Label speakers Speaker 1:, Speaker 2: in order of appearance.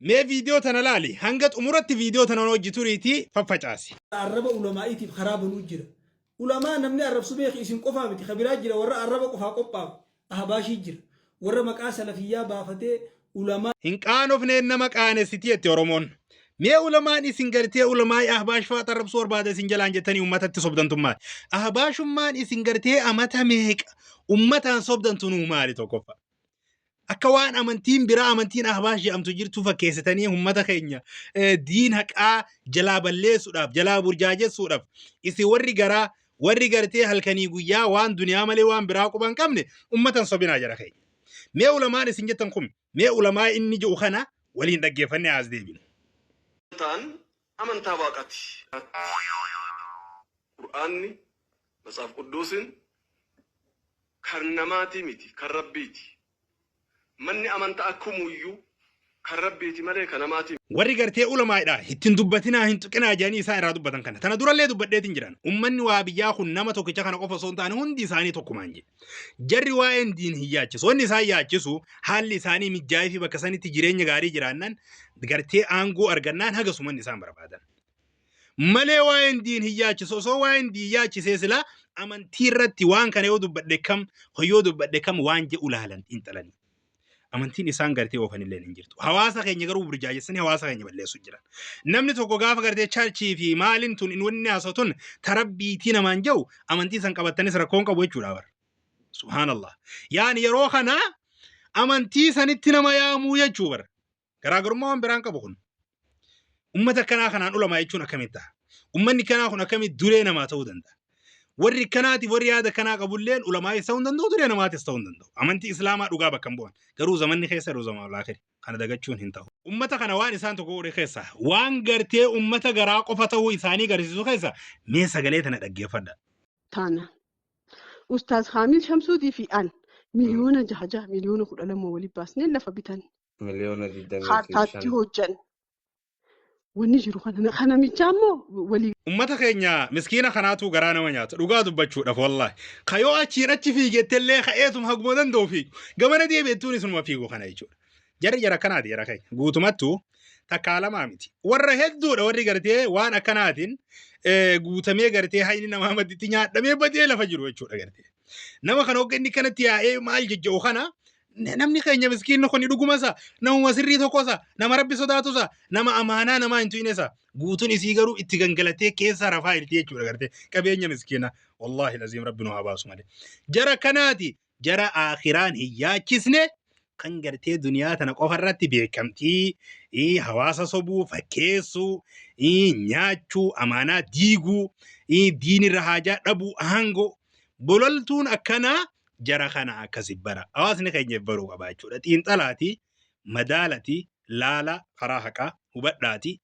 Speaker 1: Mee viidiyoo tana laali. Hanga xumuratti viidiyoo tana hojii turiitii faffacaasi.
Speaker 2: Arraba ulamaa'iitiif karaa banuu jira. Ulamaa namni arrabsu beeki isin qofaa miti ka biraa jira warra arraba qofaa qophaa'u ahbaashii jira. Warra maqaa salafiyyaa baafatee ulamaa.
Speaker 1: Hin qaanofneen nama qaanessiti jette Oromoon. Mee ulamaan isin gartee ulamaa'ii ahbaash fa'aa arrabsuu barbaada isin jalaan jettanii ummatatti sobdantu maali? Ahbaashummaan isin gartee amata meeqa ummataan sobdantu nuu maali tokkoffaa? Akka waan amantiin biraa amantiin ahbaash jedhamtu jirtu fakkeessitanii ummata keenya diin haqaa jalaa balleessuudhaaf jalaa burjaajessuudhaaf isin warri garaa warri gartee halkanii guyyaa waan duniyaa malee waan biraa quba hin qabne ummata hin sobinaa jara keenya. Mee ulamaan isin jettan kun mee ulamaa inni jedhu kana waliin dhaggeeffannee as deebinu.
Speaker 3: Amantaan amantaa Waaqati. Qur'aanni, Matsaaf Qudduusin, kan namaatii miti, kan Rabbiiti. Manni amanta'a kumuuyyuu kan Rabbiiti malee ka namaatii miti.
Speaker 1: Warri gartee ulamaa'idha ittiin dubbatinaa hin tuqinaa jedhanii isaan irraa dubbatan kana. Tana durallee dubbadheetiin jiran. Ummanni waa biyyaa kun nama tokkicha kana qofa osoo hin taane hundi isaanii tokkumaan jedhe. Jarri waa'een diin hin yaachisu. Wanni isaan yaachisu haalli isaanii mijaa'ee fi bakka sanitti jireenya gaarii jiraannan gartee aangoo argannaan haga sumanni isaan barbaadan. Malee waa'een diin hin yaachisu. Osoo waa'een diin yaachisee silaa amantii irratti waan kana yoo dubbadhe kam yoo dubbadhe kam waan jedhu laalan xiinxalanii. Amantiin isaan gartee oofan illee hin jirtu. Hawaasa keenya garuu burjaajessanii hawaasa keenya balleessu jiran. Namni tokko gaafa gartee charchii fi maaliin tun inni haasa'u tun tarabbiitii namaan jedhu amantii san qabattanis rakkoon qabu jechuudha bara. Subhaanallah. Yaani yeroo kana amantii sanitti nama yaamuu jechuu bara. Garaagarummaa waan biraan qabu kun. Ummata akkanaa kanaan ulamaa jechuun akkamitti ta'a? Ummanni kanaa kun akkamitti duree namaa ta'uu danda'a? Warri akkanaatiif warri yaada akkanaa qabulleen ulamaayis ta'uu hin danda'u, duree namaatis ta'uu hin danda'u. Amantii Islaamaa dhugaa bakka hin bu'an. Garuu zamanni keessa yeroo zaman laakiri. Kana dagachuun hin ta'u. Ummata kana waan isaan tokko godhe keessa waan gartee ummata garaa qofa ta'uu isaanii garsiisu keessa mee sagalee tana dhaggeeffadha.
Speaker 4: Taana. Ustaaz Kaamil Shamsuutii fi an miliyoona jaha jaha miliyoona 12 waliin baasnee lafa bitan.
Speaker 5: Miliyoona 25.
Speaker 4: Kaartaatti hojjan. Wanni jiru kana kana michaa immoo walii
Speaker 1: Ummata keenya miskiina kanaatuu garaa nama nyaata dhugaa dubbachuudhaaf wallaahi. Ka yoo achiin achi fiigettellee ka'eetum haguma danda'u fiigu. Gamana deebi'ettuun isunuma fiigu kana jechuudha. Jarri jara akkanaati jara keenya. Guutumattuu takkaa lamaa miti. Warra hedduudha warri gartee waan akkanaatiin guutamee gartee hayni namaa madditti nyaadhamee badee lafa jiru jechuudha gartee. Nama kana hogga inni kanatti yaa'ee maal jejje'u kana namni keenya miskiinni kun dhugumasa namuma sirrii tokkosa nama rabbi sodaatusa nama amaanaa namaa hin tuqnesa guutuun isii garuu itti gangalatee keessa rafaa jirti jechuudha gartee qabeenya miskiina wallaahi laziim rabbi nu haa baasu malee jara kanaati jara aakhiraan hin yaachisne kan gartee duniyaa tana qofa irratti beekamtii hawaasa sobuu fakkeessuu nyaachuu amaanaa diiguu diinirra haajaa dhabuu aangoo bololtuun akkanaa jara kana akkasi bara hawaasni keenya baruu qaba jechuudha. Xiinxalaati, madaalati, laala karaa haqaa hubadhaati.